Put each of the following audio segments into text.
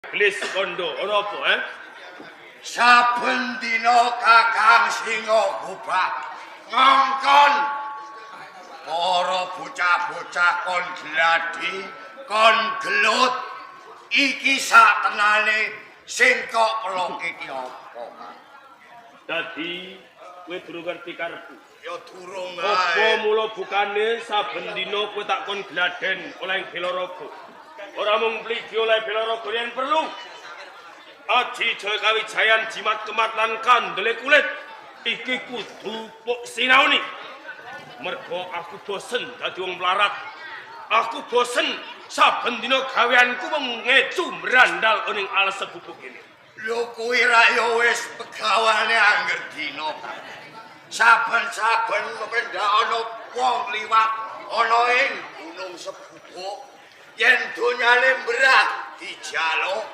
Glis kondo ana apa, eh? Saben dina Kakang Singa Gobak ngongkon para bocah-bocah kon gladi, kon gelut. Iki sak tenane sing kok pelok iki apa, Kang? Dadi kowe durung ngerti karepku. Ya durung Apa ae. Mula bukane saben dina kowe tak kon gladen oleh Belaraga. Ora mung mligi oleh Belaraga yen perlu. Aji Jaya Kawijayan jimat kemat lan kandele kulit iki kudu pok sinaoni. Mergo aku bosen dadi wong melarat. Aku bosen saben dina gaweanku mung ngecu mrandal ning alas sebubuk ini. Lho kuwi ra ya wis pegawane angger dina, Kang. Saben-saben pendak ana wong liwat ana ing Gunung Sebubuk, yen donyane mbrah dijaluk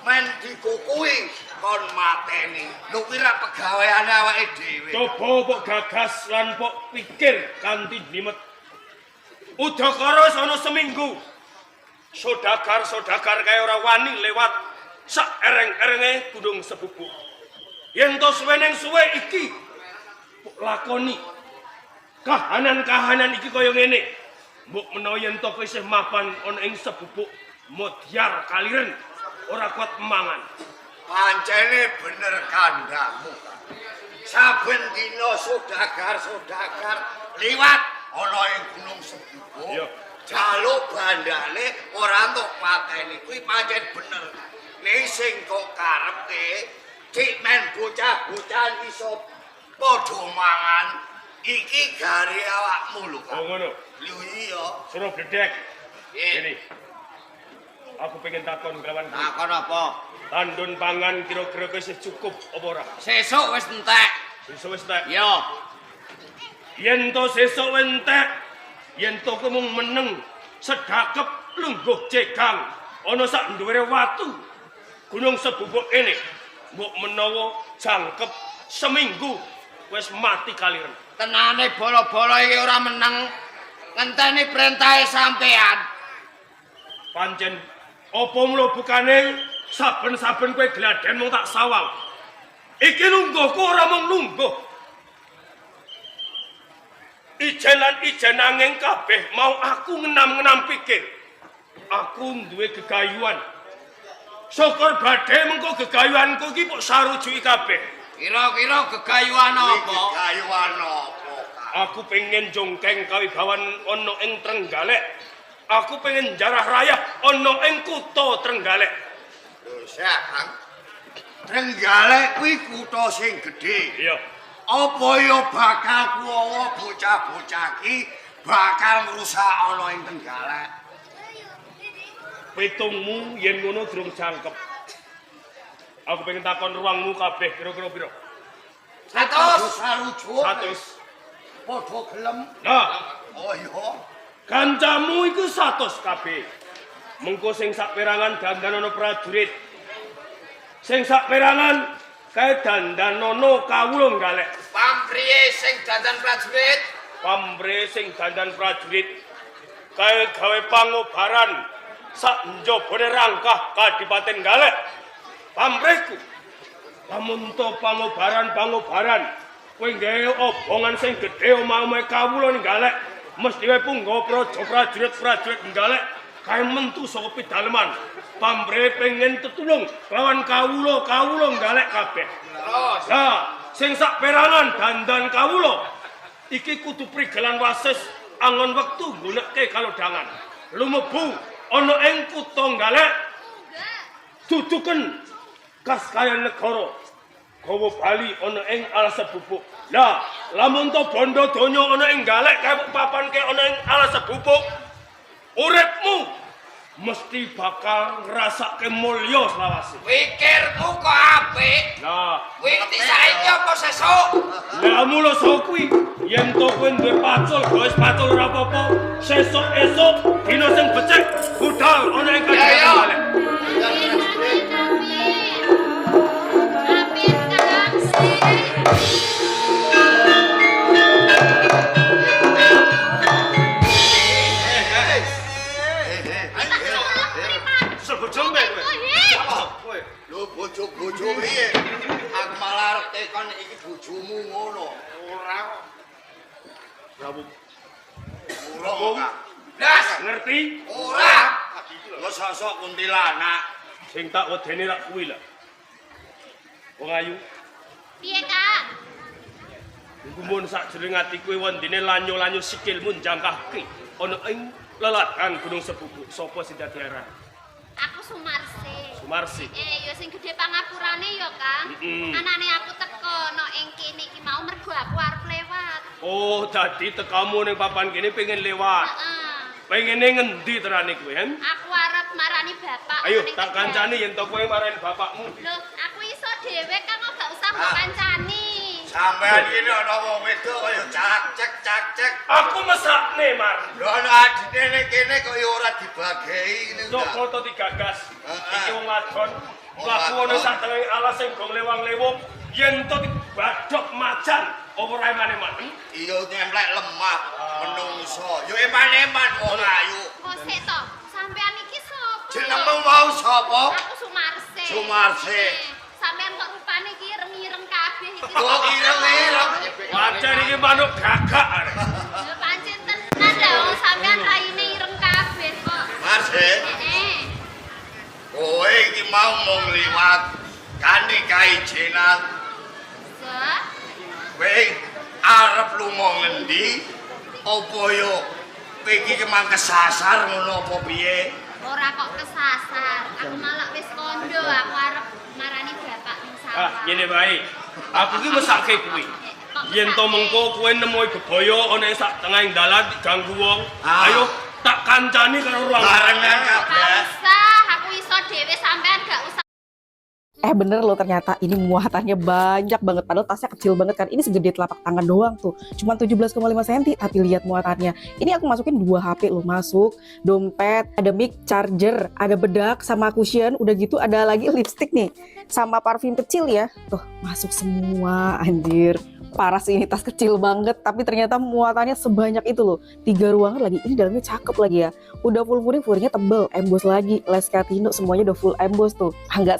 men dikukui kon mateni. Lho kuwi ra pegaweane awake dhewe. Coba mbok gagas lan mbok pikir kanthi nimet. Udakara wis ana seminggu. Sodagar-sodagar kae ora wani lewat sak ereng-erenge Gunung Sebubuk. Yen to suwe ning suwe iki mbok lakoni. Kahanan-kahanan iki kaya ngene. Mbok menawa yen to kowe isih mapan ana ing Sebubuk modyar kaliren ora kuat mangan. Pancene bener kandhamu. Saben dina sodagar-sodagar liwat ana ing Gunung Sebubuk. Iya. Jaluk bandane ora entuk pateni. Kuwi pancen bener. Ning sing kok karepke cik men bocah-bocah iso padha mangan iki gare awakmu lho, Oh Kang. ngono. Lho iya. Suruh bledek. Piye? Ini. Aku pengen takon kelawan kowe. Takon apa? Tandon pangan kira-kira kowe isih cukup apa ora? Sesuk wis entek. Sesuk wis entek. Yo. Yen to sesuk wis entek, yen to kowe mung meneng sedakep lungguh cegang ana sak nduwure watu Gunung Sebubuk kene, mbok menawa jangkep seminggu wis mati kaliren. Tenane bolo-bolo iki ora meneng ngenteni perintahe sampean. Pancen apa mula bukane saben-saben kowe gladen mung tak sawang. Iki lungguhku ora mung lungguh. Ijen lan ijen nanging kabeh mau aku ngenam-ngenam pikir. Aku duwe gegayuhan. Syukur badhe mengko gegayuhanku iki mbok sarujuki kabeh. Kira-kira gegayuhan Kuwi apa? Gegayuhan apa, Kang? Aku pengen jongkeng kawibawan ana ing Trenggalek. Aku pengen jarah rayah ana ing kutha Trenggalek. Lho, sak, Kang. Trenggalek kuwi kutha sing gedhe. Iya. Apa ya bakal kuwawa bocah-bocah iki bakal ngrusak ana ing Trenggalek? Pitungmu yen ngono durung jangkep. Aku pengen takon ruangmu kabeh kira-kira pira? 100. Sarujuk. 100. Padha gelem. Nah, Oh iya. kancamu iku 100 kabeh. Mengko sing sak perangan dandanono prajurit. Sing sak perangan kae dandanono kawula Nggalek. Pampriye sing dandan prajurit? Pamre sing dandan prajurit kae gawe pangobaran sak njabane rangkah Kadipaten Nggalek. Pamrihku lamun to pangobaran-pangobaran kowe gawe obongan sing gedhe omah-omahe kawula ning Nggalek, mesti wae punggawa praja prajurit-prajurit Nggalek kae mentu saka pidaleman. Pamrih pengen tetulung lawan kawula-kawula Nggalek kabeh. Terus. Lah, sing sak perangan dandan kawula iki kudu prigelan wasis angon wektu nggunekke kalodhangan. Lumebu ana ing kutha Nggalek, duduken kaskayan negara. Gawa bali ana ing alas Sebubuk. Lah, lamun to bondo donya ana ing Nggalek kae papanke ana ing alas Sebubuk, uripmu mesti bakal ngrasake mulya selawase. Pikirmu kok apik? Lah, Kuwi ngerti saiki apa sesuk? Lah mula saka kuwi yen to kowe duwe pacul, gawe pacul ora apa-apa. Sesuk esuk dina sing becik budal ana ing Ya, ya. Kadipaten Nggalek. Apik Kang sih. Susul bojomu kowe. bojomu ngono. Ora kok. Prabu Ora, Kang. Blas, ngerti? Ora. Lo sosok kuntilanak. Sing tak wedeni rak kuwi lah. Wong ayu, Piye, Kak? gumun sak jroning ati kuwi wondene lanyo-lanyo sikilmu njangkahke ana ing lelatan Gunung Sebubu. Sapa sing dadi aran? Aku Sumarsi. Sumarsi. Eh, ya sing gedhe pangapurane ya, Kang. Anane aku teko no ing kene iki mau mergo aku arep lewat. Oh, dadi tekamu ning papan kene pengen lewat. Heeh. Pengene ngendi terane kowe, hen? Aku arep marani bapak. Ayo, ning tak Tegal. kancani yen to kowe marani bapakmu. Loh, aku iso dhewe, Kang, kok gak usah mbok Ah. kancani. Sampean iki ana wong wedok kaya cak cek cak cek. Aku mesakne, Mar. Lho ana adine ning kene kaya ora dibagei ngene. Joko to digagas. Heeh. Iki wong wadon. Wong Mlaku ana wadon. sak tengahing alas sing gong lewang-lewung. Yen to dibadhok macan, apa ora eman-eman? Iya nyemplek lemah menungso. Yo eman-eman wong ayu. Kok sik to? Sampean iki sapa? Jenengmu mau sapa? Aku Sumarsi. Sumarsi. Eh, sampean kok rupane iki ireng-ireng kabeh iki. Kok ireng-ireng? Wajar iki manuk gagak arek. Lho pancen tenan lho wong sampean raine ireng kabeh kok. Marsi, Heeh. kowe iki mau mung liwat kanthi kaijinan. Sa, Kowe arep lunga ngendi? Apa yo kowe iki kemang kesasar ngono apa piye? Ora kok kesasar. Aku malah wis kondo aku arep marani bapak ning sawah. Ah, ngene wae. Aku ki mesake kuwi. Eh, kok Yen to mesake? mengko kowe nemoi bebaya ana ing sak tengahing dalan diganggu wong. Ah. Ayo tak kancani karo ruang. Barengan Gak kabeh. usah, aku iso dhewe, sampean gak usah. Eh, bener loh, ternyata ini muatannya banyak banget. Padahal tasnya kecil banget kan. Ini segede telapak tangan doang tuh. Cuma 17,5 cm, tapi lihat muatannya. Ini aku masukin dua HP loh masuk, dompet, ada mic, charger, ada bedak sama cushion. Udah gitu ada lagi lipstick nih. Sama parfum kecil ya. Tuh, masuk semua anjir. Parah sih, ini tas kecil banget, tapi ternyata muatannya sebanyak itu loh. Tiga ruangan lagi. Ini dalamnya cakep lagi ya. Udah full furing, furingnya tebel, emboss lagi, Les Catino semuanya udah full emboss tuh. Ah, nggak.